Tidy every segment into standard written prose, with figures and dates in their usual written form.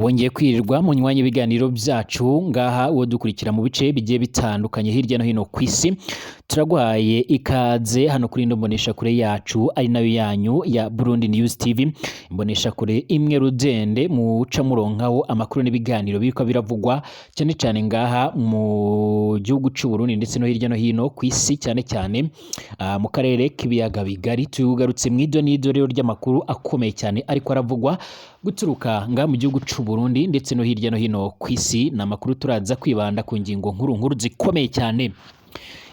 Wongeye kwirirwa mu mwanya ibiganiro byacu ngaha, uwo dukurikira mu bice bigiye bitandukanye hirya no hino ku isi. Turaguhaye ikaze hano kuri ino mboneshakure yacu, ari nayo yanyu ya Burundi News TV, imboneshakure imwe rudende muca muronkaho amakuru n'ibiganiro biriko biravugwa cyane cyane ngaha mu gihugu c'u Burundi ndetse no hirya no hino ku isi, cyane cyane mu karere k'ibiyaga bigari. Tugarutse mw'ido n'ido rero ry'amakuru akomeye cyane ariko aravugwa guturuka ngaha mu gihugu c'u Burundi ndetse no hirya no hino ku isi. Ni amakuru turaza kwibanda ku ngingo nkuru nkuru zikomeye cyane.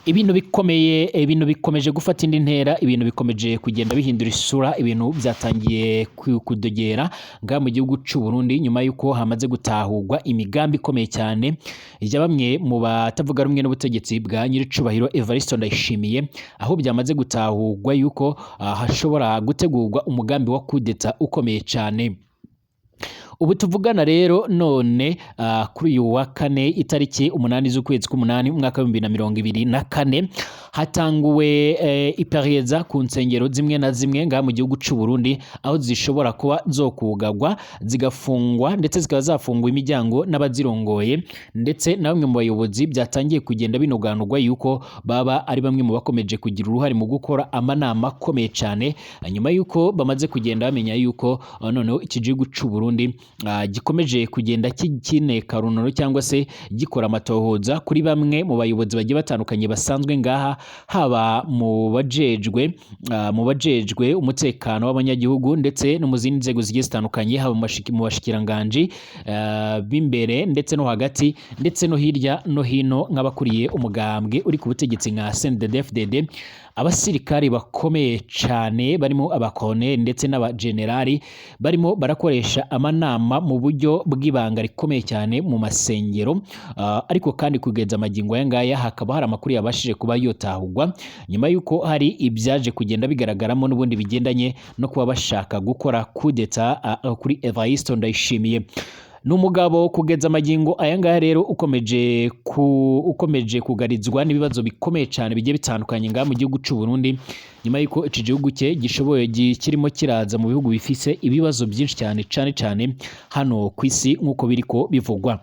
Ibintu bikomeye, ibintu bikomeje gufata indi ntera, ibintu bikomeje kugenda bihindura isura, ibintu byatangiye kudogera ngaha mu gihugu c'u Burundi nyuma y'uko hamaze gutahurwa imigambi ikomeye cyane ya bamwe mu batavuga rumwe n'ubutegetsi bwa nyiricubahiro Evariste Ndayishimiye, aho byamaze gutahurwa yuko hashobora gutegurwa umugambi wa kudeta ukomeye cyane. Ubu tuvugana rero none, kuri uyu wa kane, itariki 8 z'ukwezi k'umunani, umwaka wa 2024, hatanguwe iperereza ku nsengero zimwe na zimwe ngaha mu gihugu c'u Burundi, aho zishobora kuba zokugagwa, zigafungwa, ndetse zikaba zafungwa imiryango n'abazirongoye, ndetse na bamwe mu bayobozi byatangiye kugenda binoganurwa yuko baba ari bamwe mu bakomeje kugira uruhare mu gukora amanama akomeye cyane, nyuma yuko bamaze kugenda bamenya yuko noneho iki gihugu c'u Burundi gikomeje kugenda kineka runono cyangwa se gikora amatohoza kuri bamwe mu bayobozi bagiye batandukanye basanzwe ngaha, haba mu bajejwe umutekano w'abanyagihugu ndetse no mu zindi nzego zigiye zitandukanye, haba mu bashikiranganji b'imbere ndetse no hagati ndetse no hirya no hino, nk'abakuriye umugambwe uri ku butegetsi nka CNDD-FDD, abasirikari bakomeye cyane barimo abakoloneli ndetse n'abajenerali barimo barakoresha amanama mu buryo bw'ibanga rikomeye cyane mu masengero. Ariko kandi kugeza amagingo aya ngaya hakaba hari amakuru yabashije kuba yotahurwa nyuma y'uko hari ibyaje kugenda bigaragaramo n'ubundi bigendanye no kuba bashaka gukora kudeta kuri Evariste Ndayishimiye. Ni umugabo kugeza amagingo aya ngaya rero ukomeje kugarizwa n'ibibazo bikomeye cyane bigiye bitandukanye ngaha mu gihugu c'u Burundi, nyuma y'uko iki gihugu cye gishoboye kirimo kiraza mu bihugu bifise ibibazo byinshi cyane, cyane cyane hano ku isi, nk'uko biriko bivugwa.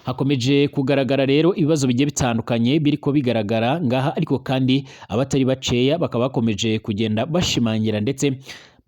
Hakomeje kugaragara rero ibibazo bigiye bitandukanye biriko bigaragara ngaha, ariko kandi abatari baceya bakaba bakomeje kugenda bashimangira ndetse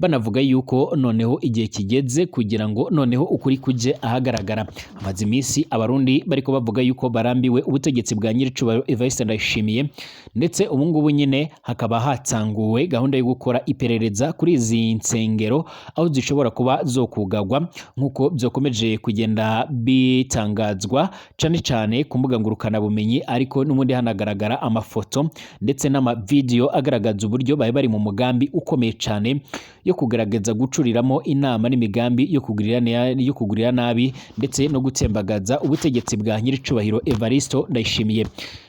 banavuga yuko noneho igihe kigeze kugira ngo noneho ukuri kujye ahagaragara. Hamaze iminsi Abarundi bariko bavuga yuko barambiwe ubutegetsi bwa nyiricubahiro Evariste Ndayishimiye, ndetse ubu ngubu nyine hakaba hatanguwe gahunda yo gukora iperereza kuri izi nsengero, aho zishobora kuba zokugagwa, nk'uko byakomeje kugenda bitangazwa cane cane ku mbuga ngurukanabumenyi. Ariko n'ubundi hanagaragara amafoto ndetse n'amavideyo agaragaza uburyo bari bari mu mugambi ukomeye cane yo kugaragaza gucuriramo inama n'imigambi yo kugirira nabi ndetse no gutembagaza ubutegetsi bwa nyiricubahiro Evaristo Ndayishimiye.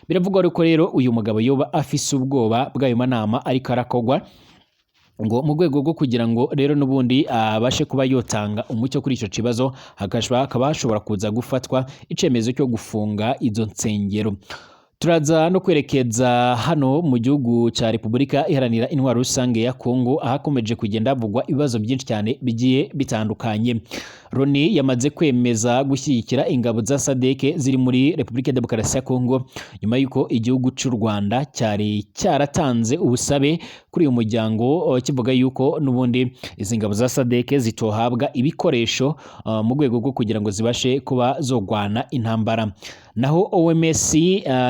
Biravugwa ko rero uyu mugabo yoba afise ubwoba bw'ayo manama ariko arakogwa, ngo mu rwego rwo kugira ngo rero n'ubundi abashe kuba yotanga umucyo kuri ico kibazo, hakaba hashobora kuza gufatwa icemezo cyo gufunga izo nsengero. Turaza no kwerekeza hano mu gihugu cya Repubulika Iharanira Intwaro Rusange ya Kongo, ahakomeje kugenda havugwa ibibazo byinshi cyane bigiye bitandukanye. Loni yamaze kwemeza gushyigikira ingabo za SADC ziri muri Repubulika ya Demokarasi ya Kongo, nyuma y'uko igihugu cy'u Rwanda cyari cyaratanze ubusabe kuri uyu muryango kivuga yuko n'ubundi izi ngabo za SADC zitohabwa ibikoresho mu rwego rwo kugira ngo zibashe kuba zogwana intambara. Naho OMS,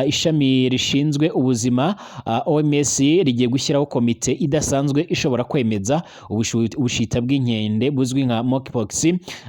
ishami rishinzwe ubuzima, OMS, rigiye gushyiraho komite idasanzwe ishobora kwemeza ubushita bw'inkende buzwi nka monkeypox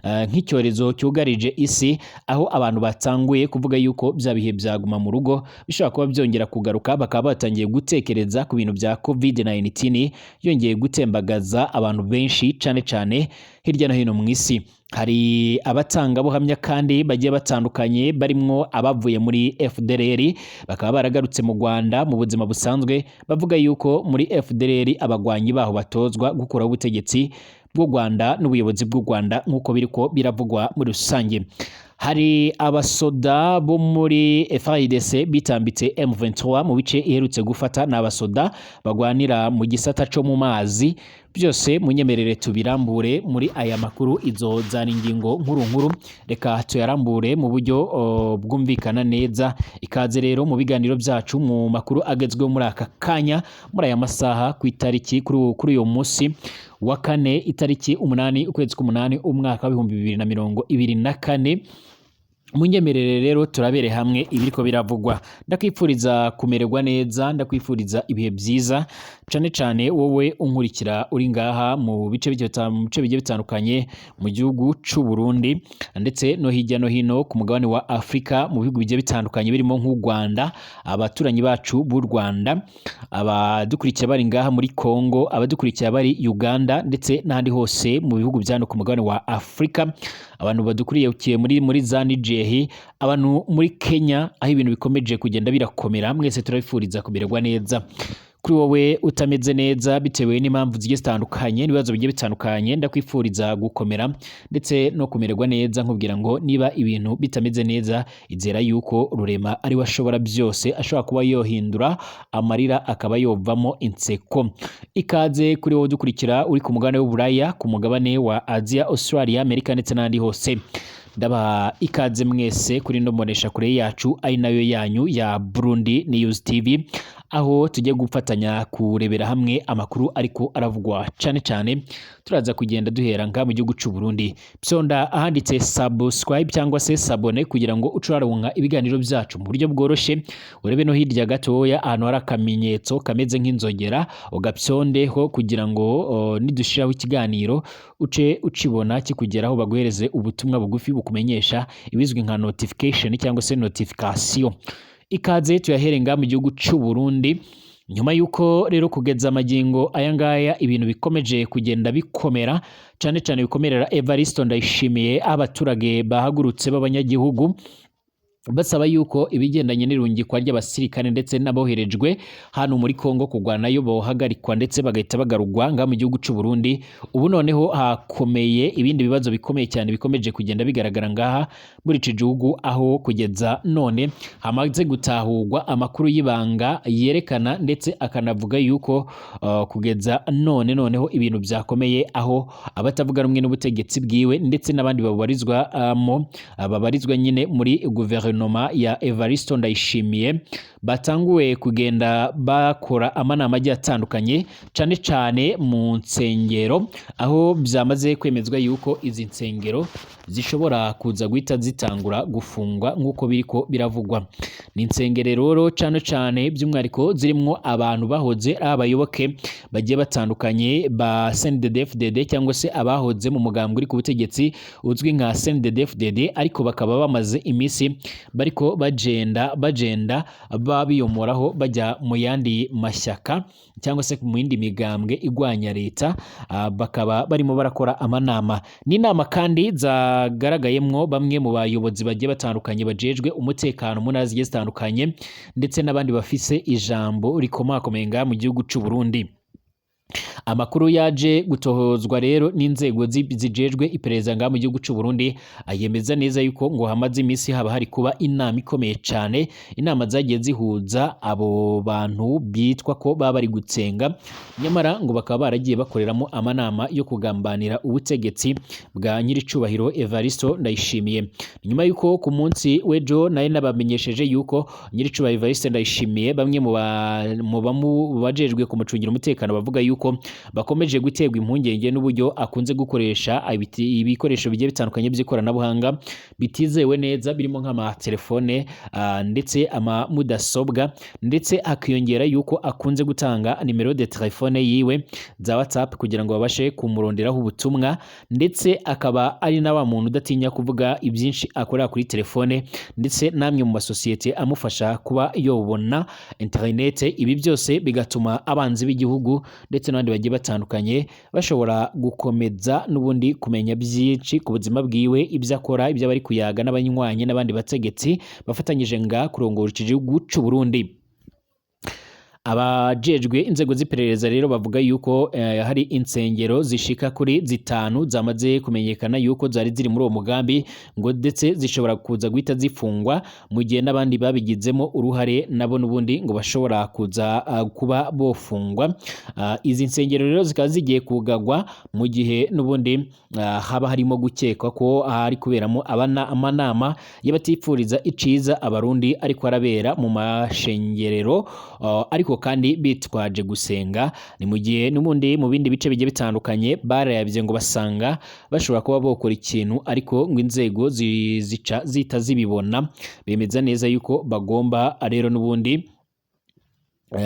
nk'icyorezo cyugarije isi, aho abantu batanguye kuvuga yuko bya bihe byaguma mu rugo bishobora kuba byongera kugaruka, bakaba batangiye gutekereza ku bintu bya COVID-19 yongeye gutembagaza abantu benshi cane cane hirya no hino mu isi. Hari abatangabuhamya kandi bagiye batandukanye, barimwo abavuye muri FDLR bakaba baragarutse mu Rwanda mu buzima busanzwe, bavuga yuko muri FDLR abagwanyi baho batozwa gukuraho ubutegetsi bw'u Rwanda n'ubuyobozi bw'u Rwanda, nk'uko biriko biravugwa muri rusange. Hari abasoda bo muri FARDC bitambitse M23 mu bice iherutse gufata, ni abasoda bagwanira mu gisata co mu mazi. Byose munyemerere tubirambure muri aya makuru. Izo zana ingingo nkuru nkuru, reka tuyarambure mu buryo bwumvikana neza. Ikaze rero mu biganiro byacu, mu makuru agezweho muri aka kanya, muri aya masaha, ku itariki kuri uyu munsi wa kane, itariki 8 ukwezi k'umunani umwaka wa 2024. Munyemerere rero turabere hamwe ibiriko biravugwa. Ndakwifuriza kumererwa neza, ndakwifuriza ibihe byiza, cane cane wowe unkurikira uri ngaha mu bice bigiye bitandukanye mu gihugu c'u Burundi, ndetse no hirya no hino ku mugabane wa Afrika, mu bihugu bigiye bitandukanye birimo nk'u Rwanda, abaturanyi bacu b'u Rwanda, abadukurikira bari ngaha muri Congo, abadukurikira bari Uganda, ndetse n'ahandi hose mu bihugu bya hano ku mugabane wa Afrika, abantu badukurikiye muri za Niger, abantu muri Kenya aho ibintu bikomeje kugenda birakomera. Mwese turabifuriza kumererwa neza. Kuri wowe utameze neza bitewe n'impamvu zigiye zitandukanye n'ibibazo bigiye bitandukanye, ndakwifuriza gukomera ndetse no kumererwa neza, nkubwira ngo niba ibintu bitameze neza, izera yuko Rurema ari we ashobora byose, ashobora kuba yohindura amarira akaba yovamo inseko. Ikaze kuri wowe udukurikira uri ku mugabane w'Uburaya, ku mugabane wa Aziya, Australia, Amerika ndetse n'ahandi hose. Ndabaha ikaze mwese kuri ino mbonesha kure yacu, ari nayo yanyu ya Burundi News TV, aho tugiye gufatanya kurebera hamwe amakuru ariko aravugwa cane cane. Turaza kugenda duhera nga mu gihugu c'u Burundi. Psonda ahanditse subscribe cyangwa se s'abonner kugira ngo uce uraronka ibiganiro byacu mu buryo bworoshe. Urebe no hirya gatoya ahantu hari akamenyetso kameze nk'inzogera, ugapyondeho kugira ngo nidushiraho ikiganiro uce ucibona kikugeraho, baguhereze ubutumwa bugufi bukumenyesha, ibizwi nka notification cyangwa se notification. Ikaze tuyahere nga mu gihugu c'u Burundi. Nyuma yuko rero kugeza amagingo aya ngaya ibintu bikomeje kugenda bikomera cane cane, bikomerera Evaristo Ndayishimiye, abaturage bahagurutse b'abanyagihugu basaba yuko ibigendanye n'irungikwa ry'abasirikare ndetse n'aboherejwe hano muri Kongo kurwanayo bohagarikwa ndetse bagahita bagarurwa ngaha mu gihugu c'u Burundi. Ubu noneho hakomeye ibindi bibazo bikomeye cyane bikomeje kugenda bigaragara ngaha muri ico gihugu, aho kugeza none hamaze gutahurwa amakuru y'ibanga yerekana ndetse akanavuga yuko kugeza none noneho ibintu byakomeye, aho abatavuga rumwe n'ubutegetsi bwiwe ndetse n'abandi babarizwamo, babarizwa nyine muri guverinoma ya Evaristo Ndayishimiye, batanguwe kugenda bakora amanama agiye atandukanye, cane cane mu nsengero, aho byamaze kwemezwa yuko izi nsengero zishobora kuza guhita zitangura gufungwa nk'uko biriko biravugwa. Ni insengero rero cane cane by'umwihariko zirimwo abantu bahoze ari abayoboke bagiye batandukanye ba CNDD-FDD, cyangwa se abahoze mu mugambwe uri ku butegetsi uzwi nka CNDD-FDD, ariko bakaba bamaze iminsi bariko bagenda babiyomoraho bajya mu yandi mashyaka cyangwa se mu yindi migambwe igwanya leta, bakaba barimo barakora amanama. N'inama kandi zagaragayemwo bamwe mu bayobozi bagiye batandukanye bajejwe umutekano mu ntara zigiye zitandukanye, ndetse n'abandi bafise ijambo rikomakomeye ngaha mu gihugu c'u Burundi. Amakuru yaje gutohozwa rero n'inzego zijejwe iperereza ngaha mu gihugu c'u Burundi ayemeza neza yuko ngo hamaze iminsi haba hari kuba inama ikomeye cane, inama zagiye zihuza abo bantu bitwa ko baba bari gutsenga, nyamara ngo bakaba baragiye bakoreramo amanama yo kugambanira ubutegetsi bwa nyiricubahiro Evaristo Ndayishimiye. Nyuma yuko ku munsi w'ejo nayo nabamenyesheje yuko nyiricubahiro Evariste Ndayishimiye, bamwe mu bajejwe kumucungira umutekano bavuga yuko bakomeje guterwa impungenge n'uburyo akunze gukoresha ibikoresho bigiye bitandukanye by'ikoranabuhanga bitizewe neza, birimo nk'amatelefone ndetse ama mudasobwa, ndetse hakiyongera yuko akunze gutanga nimero de telefone yiwe za WhatsApp kugira ngo babashe kumuronderaho ubutumwa, ndetse akaba ari na wa muntu udatinya kuvuga ibyinshi akorera kuri telefone, ndetse n'amwe mu masosiyete amufasha kuba yobona internet. Ibi byose bigatuma abanzi b'igihugu ndetse n'abandi bagiye batandukanye bashobora gukomeza n'ubundi kumenya byinshi ku buzima bwiwe, ibyo akora, ibyo bari kuyaga n'abanywanyi n'abandi bategetsi bafatanyije nga kurongora iki gihugu c'u Burundi. Abajejwe inzego z'iperereza rero bavuga yuko hari insengero zishika kuri zitanu zamaze kumenyekana yuko zari ziri muri uwo mugambi, ngo ndetse zishobora kuza guhita zifungwa, mu gihe n'abandi babigizemo uruhare nabo n'ubundi ngo bashobora kuza kuba bofungwa. Izi nsengero rero zikaba zigiye kugagwa mu gihe n'ubundi haba harimo gukekwa ko hari kuberamo amanama y'abatifuriza iciza Abarundi ariko arabera mu mashengerero, ariko kandi bitwaje gusenga. Ni mu gihe n'ubundi mu bindi bice bigiye bitandukanye barayabye ngo basanga bashobora kuba bokora ikintu, ariko ngo inzego zica zita zibibona, bemeza neza yuko bagomba rero n'ubundi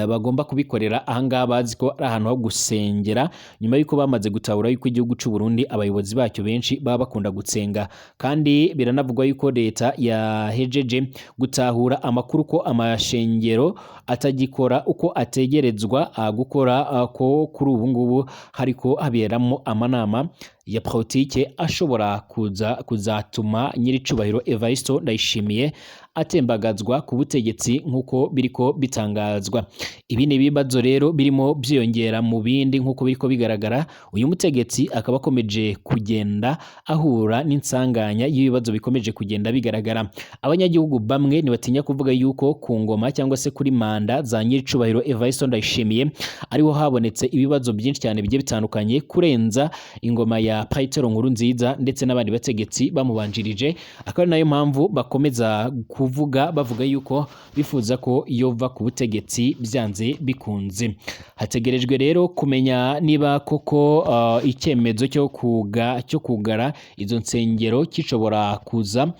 bagomba kubikorera ahangaha bazi ko ari ahantu ho gusengera, nyuma y'uko bamaze gutahura yuko igihugu c'u Burundi abayobozi bacyo benshi baba bakunda gusenga. Kandi biranavugwa yuko leta yahejeje gutahura amakuru ko amashengero atagikora uko ategerezwa gukora, ko kuri ubu ngubu hariko haberamo amanama ya politike ashobora kuza kuzatuma nyiricubahiro Evariste Ndayishimiye atembagazwa ku butegetsi nk'uko biriko bitangazwa. Ibi ni ibibazo rero birimo byiyongera mu bindi nk'uko biriko bigaragara. Uyu mutegetsi akaba akomeje kugenda ahura n'insanganya y'ibibazo bikomeje kugenda bigaragara. Abanyagihugu bamwe ntibatinya kuvuga yuko ku ngoma cyangwa se kuri manda za nyiricubahiro Evariste Ndayishimiye ariho habonetse ibibazo byinshi cyane bigiye bitandukanye kurenza ingoma ya Petero Nkurunziza ndetse n'abandi bategetsi bamubanjirije, akaba ari nayo mpamvu bakomeza kuvuga bavuga yuko bifuza ko yova ku butegetsi byanze bikunze. Hategerejwe rero kumenya niba koko icyemezo cyo kugara izo nsengero gishobora kuza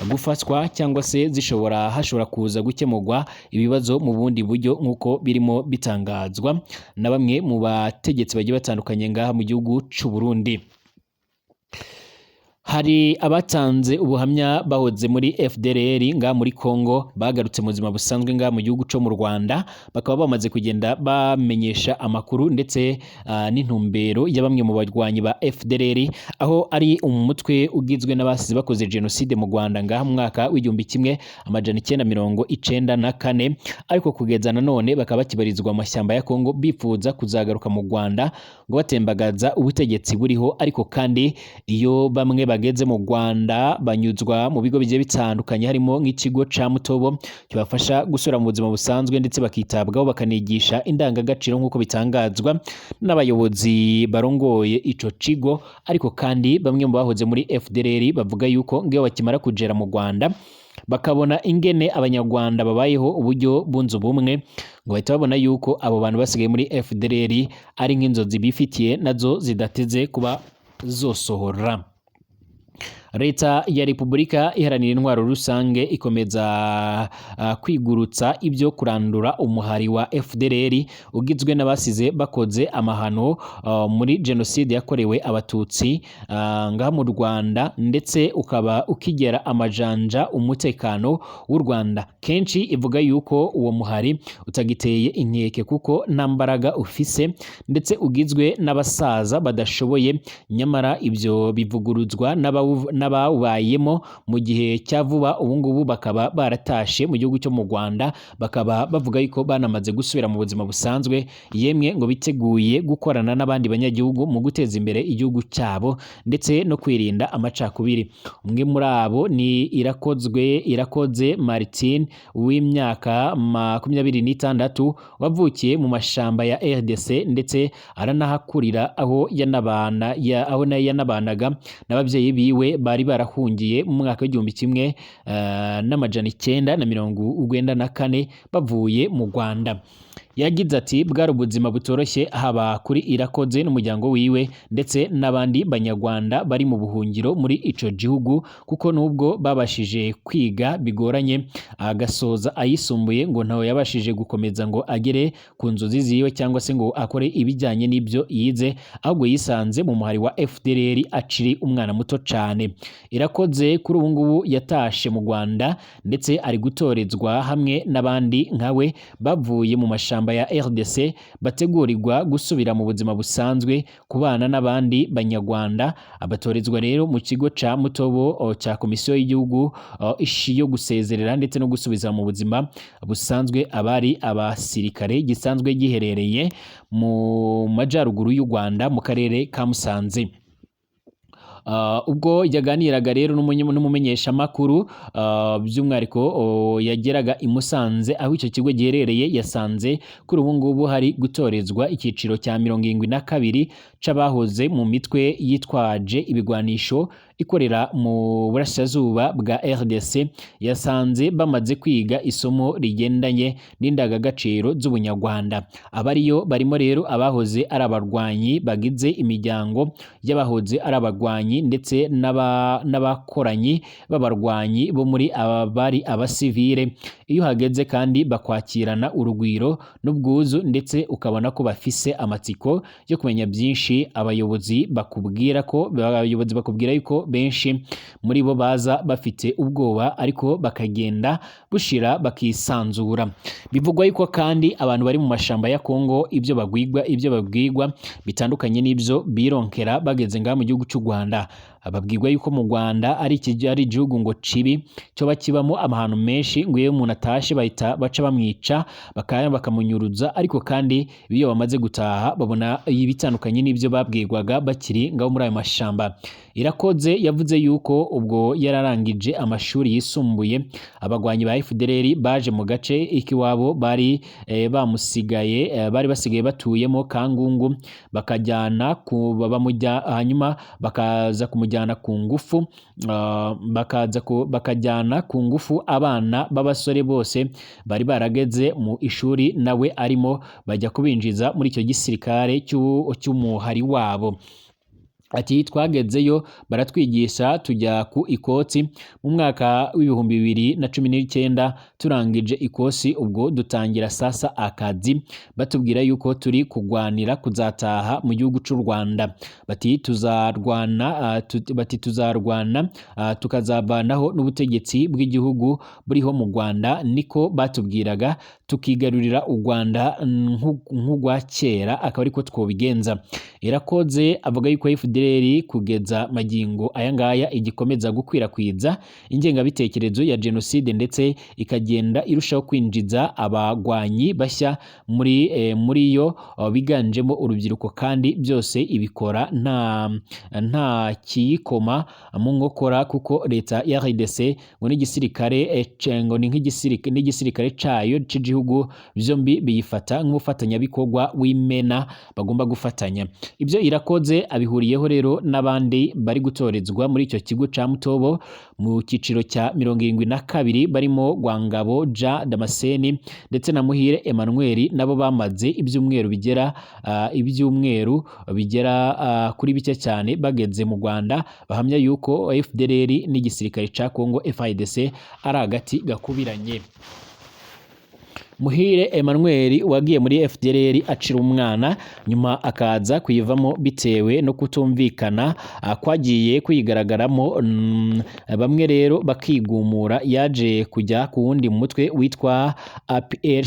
gufatwa cyangwa se zishobora hashobora kuza gukemurwa ibibazo mu bundi buryo nk'uko birimo bitangazwa na bamwe mu bategetsi bagiye batandukanye ngaha mu gihugu c'u Burundi. Hari abatanze ubuhamya bahoze muri FDLR nga muri Congo bagarutse mu buzima busanzwe nga mu gihugu co mu Rwanda, bakaba bamaze kugenda bamenyesha amakuru ndetse n'intumbero ya bamwe mu barwanyi ba FDLR, aho ari umutwe ugizwe n'abasize bakoze jenoside mu Rwanda ngaha mu mwaka w'1994, ariko kugeza nanone bakaba bakibarizwa mu mashyamba ya Congo bifuza kuzagaruka mu Rwanda ngo batembagaza ubutegetsi buriho. Ariko kandi iyo bamwe bageze mu Rwanda banyuzwa mu bigo bigiye bitandukanye, harimo nk'ikigo ca Mutobo kibafasha gusubira mu buzima busanzwe ndetse bakitabwaho bakanigisha indangagaciro nk'uko bitangazwa n'abayobozi barongoye ico kigo. Ariko kandi bamwe mu bahoze muri FDLR bavuga yuko ngiyo bakimara kugera mu Rwanda bakabona ingene abanyarwanda babayeho uburyo bunze ubumwe, ngo bahita babona yuko abo bantu basigaye muri FDLR ari nk'inzozi bifitiye nazo zidateze kuba zosohora. Leta ya Repubulika Iharanira Intwaro Rusange ikomeza kwigurutsa ibyo kurandura umuhari wa FDLR ugizwe n'abasize bakoze amahano muri jenoside yakorewe Abatutsi ngaha mu Rwanda, ndetse ukaba ukigera amajanja umutekano w'u Rwanda. Kenshi ivuga yuko uwo muhari utagiteye inkeke kuko nta mbaraga ufise ndetse ugizwe n'abasaza badashoboye, nyamara ibyo bivuguruzwa n'abawubayemo mu gihe cya vuba, ubu ngubu bakaba baratashe mu gihugu cyo mu Rwanda, bakaba bavuga yuko banamaze gusubira mu buzima busanzwe, yemwe ngo biteguye gukorana n'abandi banyagihugu mu guteza imbere igihugu cyabo ndetse no kwirinda amacakubiri. Umwe muri abo ni Irakoze Martin w'imyaka 26 wavukiye mu mashamba ya RDC ndetse aranahakurira, aho yanabanaga n'ababyeyi biwe bari barahungiye mu mwaka w'1994 bavuye mu Rwanda. Yagize ati bwari ubuzima butoroshye haba kuri Irakoze n'umuryango wiwe ndetse n'abandi banyarwanda bari mu buhungiro muri ico gihugu, kuko nubwo babashije kwiga bigoranye agasoza ayisumbuye, ngo ntawe yabashije gukomeza ngo agere ku nzozi ziwe cyangwa se ngo akore ibijyanye n'ibyo yize, ahubwo yisanze mu muhari wa FDLR akiri umwana muto cane. Irakoze kuri ubu ngubu yatashe mu Rwanda ndetse ari gutorezwa hamwe n'abandi nkawe bavuye mu mashamba mashamba ya RDC bategurirwa gusubira mu buzima busanzwe, kubana n'abandi banyarwanda. Abatorezwa rero mu kigo ca Mutobo ca komisiyo y'igihugu ishi yo gusezerera ndetse no gusubiza mu buzima busanzwe abari abasirikare, gisanzwe giherereye mu majaruguru y'u Rwanda mu karere ka Musanze. Ubwo yaganiraga rero n'umumenyeshamakuru, by'umwihariko yageraga i Musanze aho icyo kigo giherereye, yasanze kuri ubu ngubu hari gutorezwa icyiciro cya 72 c'abahoze mu mitwe yitwaje ibigwanisho ikorera mu burasirazuba bwa RDC. Yasanze bamaze kwiga isomo rigendanye n'indangagaciro z'ubunyarwanda. Abariyo barimo rero abahoze ari abarwanyi bagize imiryango y'abahoze ari abarwanyi ndetse n'abakoranyi b'abarwanyi bo muri aba bari abasivile. Iyo uhageze kandi bakwakirana urugwiro n'ubwuzu, ndetse ukabona ko bafise amatsiko yo kumenya byinshi. Abayobozi bakubwira yuko benshi muri bo baza bafite ubwoba, ariko bakagenda bushira bakisanzura. Bivugwa yuko kandi abantu bari mu mashamba ya Kongo ibyo babwirwa bitandukanye n'ibyo bironkera bageze ngaha mu gihugu cy'u Rwanda. Babwirwa yuko mu Rwanda ari igihugu ngo cibi cyoba kibamo amahano menshi, ngo iyo umuntu atashe bahita baca bamwica, bakamunyuruza. Ariko kandi iyo bamaze gutaha babona ibitandukanye n'ibyo babwirwaga bakiri ngaho muri ayo mashamba. Irakoze yavuze yuko ubwo yararangije amashuri yisumbuye, abagwanyi ba FDLR baje mu gace ikiwabo bari bamusigaye, bari basigaye batuyemo Kangungu, bakajyana ku bamujya, hanyuma bakaza kumujyana ku ngufu, bakajyana ku ngufu abana b'abasore bose bari barageze mu ishuri nawe arimo, bajya kubinjiza muri icyo gisirikare cy'umuhari wabo. Ati: "Twagezeyo baratwigisha, tujya ku ikotsi mu mwaka w'2019. Turangije ikosi, ubwo dutangira sasa akazi, batubwira yuko turi kugwanira kuzataha mu gihugu cy'u Rwanda." Bati tuzarwana, tukazavanaho n'ubutegetsi bw'igihugu buriho mu Rwanda, niko batubwiraga, tukigarurira u Rwanda nk'urwa kera, akaba ariko twobigenza. Irakoze avuga yuko FDLR kugeza magingo aya ngaya igikomeza gukwirakwiza ingengabitekerezo ya jenoside, ndetse ikagenda irushaho kwinjiza abagwanyi bashya muri yo, biganjemo urubyiruko, kandi byose ibikora nta kiyikoma mu nkokora, kuko leta ya RDC ngo n'igisirikare, ngo ni nk'igisirikare n'igisirikare cayo c'igihugu, byombi biyifata nk'umufatanyabikorwa w'imena bagomba gufatanya. Ibyo Irakoze abihuriyeho rero n'abandi bari gutorezwa muri icyo kigo ca Mutobo mu cyiciro cya 72, barimo Rwangabo Jean Damascene ndetse na Muhire Emmanuel, nabo bamaze ibyumweru bigera kuri bike cyane bageze mu Rwanda. Bahamya yuko FDLR n'igisirikare ca Congo FARDC ari agati gakubiranye. Muhire Emmanuel wagiye muri FDLR acira umwana, nyuma akaza kuyivamo bitewe no kutumvikana kwagiye kuyigaragaramo, bamwe rero bakigumura, yaje kujya ku wundi mutwe witwa APR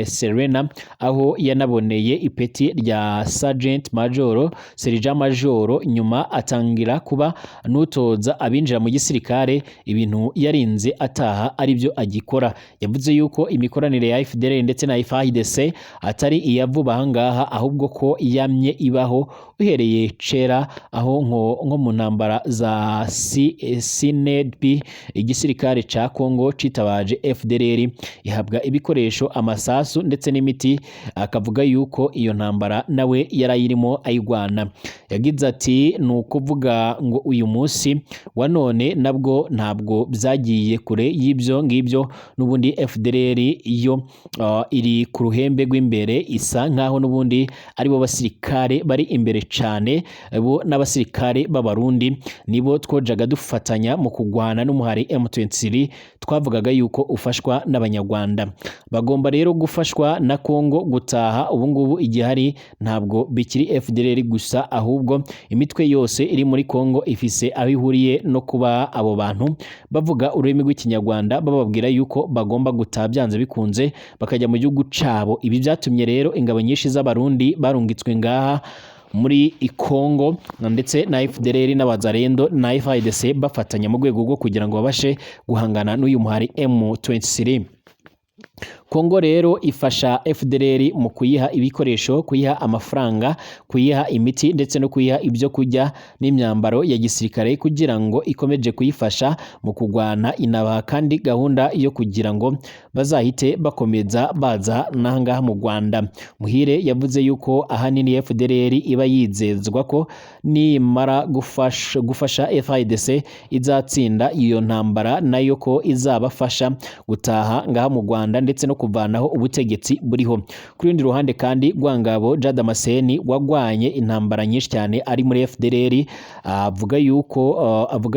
Serena, aho yanaboneye ipeti rya Sergeant Major, Sergeant Major, nyuma atangira kuba n'utoza abinjira mu gisirikare, ibintu yarinze ataha aribyo agikora. Yavuze yuko imikoranire ya FDLR ndetse na FARDC atari iya vuba aha ngaha, ahubwo ko yamye ibaho uhereye kera, aho nko mu ntambara za CNDP igisirikare ca Congo citabaje FDLR, ihabwa ibikoresho, amasasu ndetse n'imiti. Akavuga yuko iyo ntambara nawe yarayirimo ayigwana. Yagize ati: "Ni ukuvuga ngo uyu munsi wa none nabwo ntabwo byagiye kure y'ibyo ngibyo. N'ubundi FDLR yo iri ku ruhembe rw'imbere, isa nkaho n'ubundi aribo basirikare bari imbere cyane. Bo n'abasirikare b'Abarundi nibo twojaga dufatanya mu kugwana n'umuhari M23 twavugaga yuko ufashwa n'Abanyarwanda. Bagomba rero gufashwa na Congo gutaha. Ubu ngubu igihari ntabwo bikiri FDLR gusa, ahubwo imitwe yose iri muri Congo ifise aho ihuriye no kuba abo bantu bavuga ururimi rw'Ikinyarwanda bababwira yuko bagomba gutaha byanze bikunze." bakajya mu gihugu cabo. Ibi byatumye rero ingabo nyinshi z'Abarundi barungitswe ngaha muri Kongo ndetse na FDLR n'Abazarendo na FARDC bafatanya mu rwego rwo kugira ngo babashe guhangana n'uyu muhari M23. Kongo rero ifasha FDLR mu kuyiha ibikoresho, kuyiha amafaranga, kuyiha imiti ndetse no kuyiha ibyo kurya n'imyambaro ya gisirikare kugira ngo ikomeje kuyifasha mu kurwana. Inabaha kandi gahunda yo kugira ngo bazahite bakomeza baza n'ahangaha mu Rwanda. Muhire yavuze yuko ahanini FDLR iba yizezwa ko nimara gufasha FARDC izatsinda iyo ntambara, nayo ko izabafasha gutaha ngaha mu Rwanda ndetse no kuvanaho ubutegetsi buriho. Ku rundi ruhande kandi, Rwangabo Jean Damascene wagwanye intambara nyinshi cyane ari muri FDLR avuga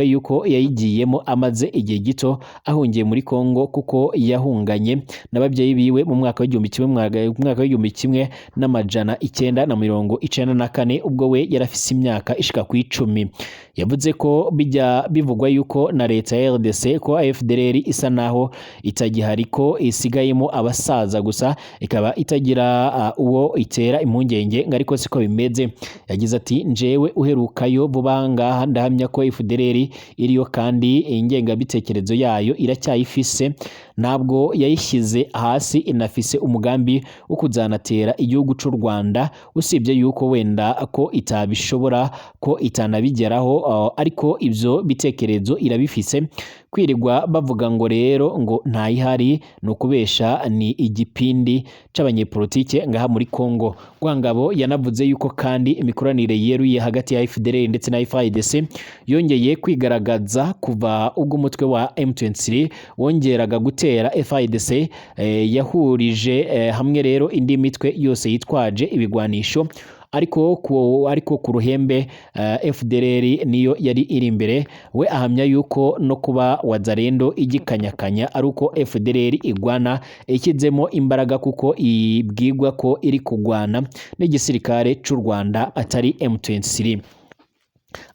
yuko yayigiyemo amaze igihe gito ahungiye muri Kongo, kuko yahunganye n'ababyeyi biwe mu mwaka w'1994, ubwo we yarafise imyaka ishika ku 10. Yavuze ko bijya bivugwa yuko na leta ya RDC ko FDLR isa naho itagihari, ko isigayemo abasaza gusa, ikaba itagira uwo itera impungenge, ngo ariko siko bimeze. Yagize ati: "Njewe uherukayo vuba ngaha ndahamya ko FDLR iriyo kandi ingengabitekerezo yayo iracyayifise, ntabwo yayishyize hasi, inafise umugambi wo kuzanatera igihugu c'u Rwanda, usibye yuko wenda ko itabishobora, ko itanabigeraho, ariko ibyo bitekerezo irabifise. Kwirirwa bavuga ngo rero ngo ntayihari ni ukubesha, ni igipindi c'abanyepolitike ngaha muri Congo." Rwangabo yanavuze yuko kandi imikoranire yeruye hagati ya FDLR ndetse na FARDC yongeye kwigaragaza kuva ubwo umutwe wa M23 wongeraga gutera FARDC, yahurije hamwe rero indi mitwe yose yitwaje ibigwanisho, ariko ku ruhembe FDLR niyo yari iri imbere. We ahamya yuko no kuba Wazalendo igikanyakanya ari uko FDLR igwana ikizemo imbaraga, kuko ibwirwa ko iri kugwana n'igisirikare c'u Rwanda atari M23.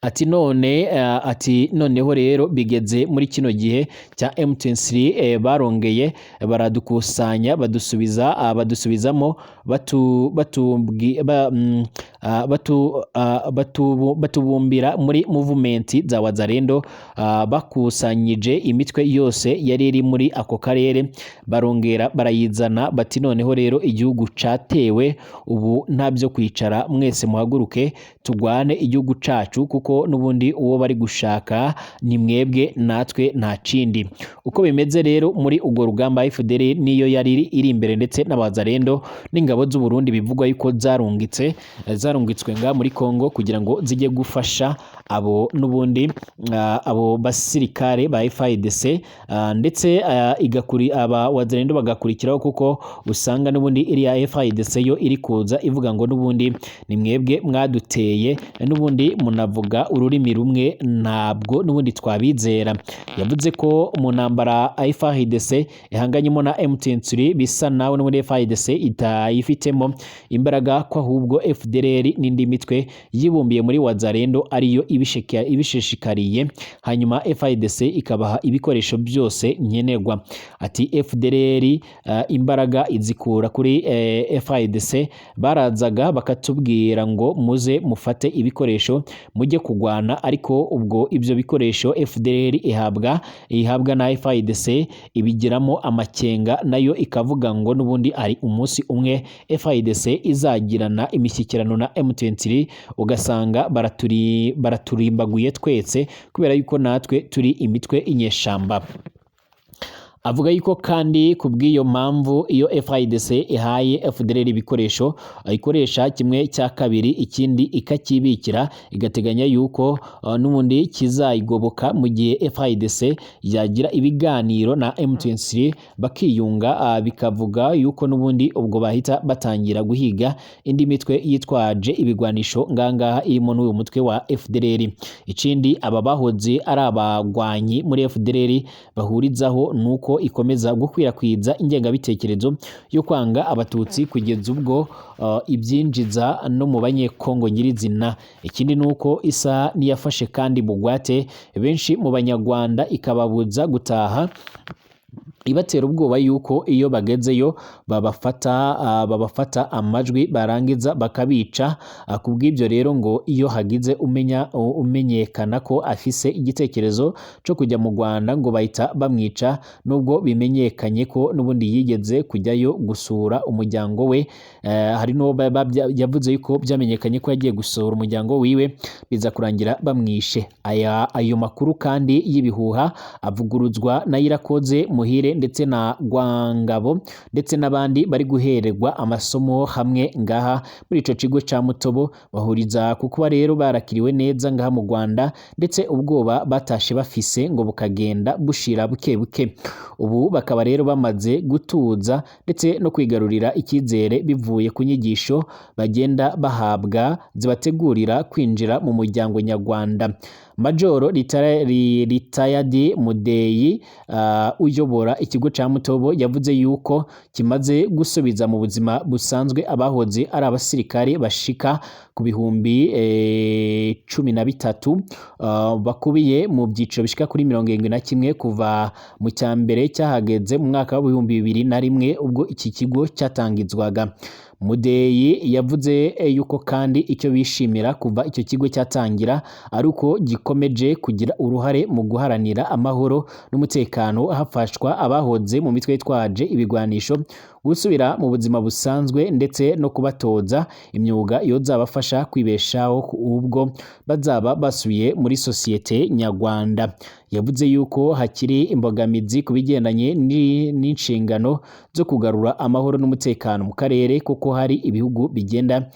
Ati noneho rero bigeze muri kino gihe cya M23, barongeye baradukusanya, badusubiza badusubizamo batu batubwi ba, batu, batu, batubumbira muri movement za Wazalendo. Bakusanyije imitwe yose yari iri muri ako karere, barongera barayizana, bati noneho rero igihugu catewe, ubu nta byo kwicara, mwese muhaguruke tugwane igihugu cacu, kuko n'ubundi uwo bari gushaka ni mwebwe natwe nta kindi. Uko bimeze rero muri urwo rugamba, FDLR niyo yari iri imbere ndetse n'Abazarendo n'ingabo z'u Burundi bivugwa yuko zarungitswe nga muri Congo kugira ngo zijye gufasha abo n'ubundi abo basirikare ba FARDC, ndetse igakuri aba Wazalendo bagakurikiraho, kuko usanga n'ubundi iriya FARDC yo iri kuza ivuga ngo n'ubundi ni mwebwe mwaduteye, n'ubundi munavuga ururimi rumwe, ntabwo n'ubundi twabizera. Yavuze ko mu ntambara FARDC ihanganyemo na M23 bisa nawe n'ubundi FARDC itayifitemo imbaraga, ko ahubwo FDLR n'indi mitwe yibumbiye muri Wazalendo ariyo ibishishikariye, hanyuma FARDC ikabaha ibikoresho byose nkenerwa. Ati FDLR imbaraga izikura kuri FARDC. Barazaga bakatubwira ngo muze mufate ibikoresho mujye kugwana, ariko ubwo ibyo bikoresho FDLR ihabwa na FARDC ibigiramo amakenga, nayo ikavuga ngo n'ubundi ari umunsi umwe FARDC izagirana imishyikirano na M23, ugasanga baraturimbaguye twese kubera yuko natwe turi imitwe inyeshamba. Avuga yuko kandi ku bw'iyo mpamvu iyo FARDC ihaye FDLR ibikoresho ikoresha kimwe cya kabiri, ikindi ikacyibikira, igateganya yuko n'ubundi kizayigoboka mu gihe FARDC yagira ibiganiro na M23 bakiyunga, bikavuga yuko n'ubundi ubwo bahita batangira guhiga indi mitwe yitwaje ibigwanisho ngangaha irimo n'uyu mutwe wa FDLR. Ikindi aba bahoze ari abagwanyi muri FDLR bahurizaho nuko ikomeza gukwirakwiza ingengabitekerezo yo kwanga Abatutsi kugeza ubwo ibyinjiza no mu Banyekongo nyirizina. Ikindi nuko isa n'iyafashe kandi bugwate benshi mu Banyarwanda ikababuza gutaha. Ibatera ubwoba yuko iyo bagezeyo babafata amajwi, barangiza bakabica. Kubw'ibyo rero ngo iyo hagize umenya umenyekana ko afise igitekerezo co kujya mu Rwanda, ngo bahita bamwica, nubwo bimenyekanye ko n'ubundi yigeze kujyayo gusura umuryango we. Hari n'uwo yavuze yuko byamenyekanye ko yagiye gusura umuryango wiwe, biza kurangira bamwishe. Ayo makuru kandi y'ibihuha avuguruzwa na Irakoze Muhire ndetse na Rwangabo ndetse n'abandi bari guhererwa amasomo hamwe ngaha muri ico kigo ca Mutobo. Bahuriza ku kuba rero barakiriwe neza ngaha mu Rwanda, ndetse ubwoba batashe bafise ngo bukagenda bushira buke buke. Ubu bakaba rero bamaze gutuza ndetse no kwigarurira icyizere bivuye ku nyigisho bagenda bahabwa zibategurira kwinjira mu muryango nyarwanda. Majoro Ritayadi Mudeyi, uyobora ikigo ca Mutobo, yavuze yuko kimaze gusubiza mu buzima busanzwe abahoze ari abasirikare bashika ku bihumbi 13, bakubiye mu byiciro bishika kuri 71 kuva mu cya mbere cyahageze mu mwaka wa 2001, ubwo iki kigo cyatangizwaga. Mudeyi yavuze yuko kandi icyo bishimira kuva icyo kigo cyatangira ari uko gikomeje kugira uruhare mu guharanira amahoro n'umutekano, hafashwa abahoze mu mitwe yitwaje ibigwanisho gusubira mu buzima busanzwe, ndetse no kubatoza imyuga yozabafasha kwibeshaho ubwo bazaba basubiye muri sosiyete nyarwanda. Yavuze yuko hakiri imbogamizi ku bigendanye n'inshingano zo kugarura amahoro n'umutekano mu karere, kuko hari ibihugu bigenda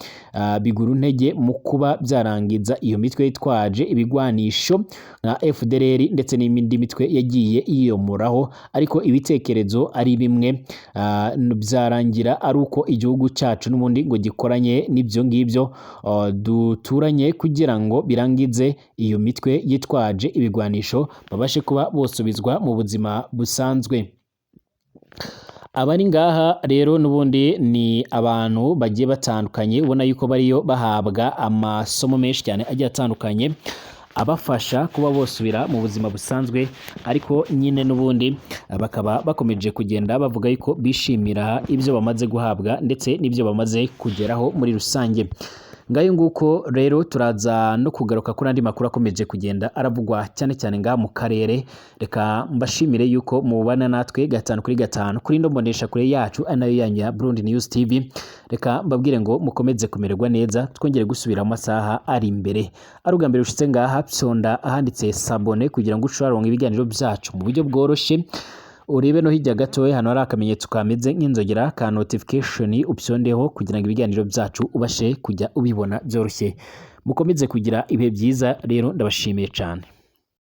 bigura intege mu kuba byarangiza iyo mitwe yitwaje ibigwanisho nka FDLR ndetse n'indi mitwe yagiye yiyomoraho, ariko ibitekerezo ari bimwe. Byarangira ari uko igihugu cyacu n'ubundi ngo gikoranye n'ibyo ngibyo duturanye kugira ngo birangize iyo mitwe yitwaje ibigwanisho, babashe kuba bosubizwa mu buzima busanzwe. Abari ngaha rero n'ubundi ni abantu bagiye batandukanye, ubona yuko bariyo bahabwa amasomo menshi cyane agiye atandukanye abafasha kuba bosubira mu buzima busanzwe, ariko nyine n'ubundi bakaba bakomeje kugenda bavuga yuko bishimira ibyo bamaze guhabwa ndetse n'ibyo bamaze kugeraho muri rusange. Ngayo nguko rero, turaza no kugaruka kuri andi makuru akomeje kugenda aravugwa cyane cyane ngaha mu karere. Reka mbashimire yuko mubana natwe gatanu kuri gatanu kuri ino mbonesha kure yacu, ari nayo yanyu ya Burundi News TV. Reka mbabwire ngo mukomeze kumererwa neza, twongere gusubira mu masaha ari imbere. Ari ubwa mbere ushitse ngaha, fyonda ahanditse s'abonner kugira ngo ushobore kuronka ibiganiro byacu mu buryo bworoshye. Urebe no hirya gatoya hano hari akamenyetso kameze nk'inzogera ka notification, upyondeho kugira ngo ibiganiro byacu ubashe kujya ubibona byoroshye. Mukomeze kugira ibihe byiza rero, ndabashimiye cyane.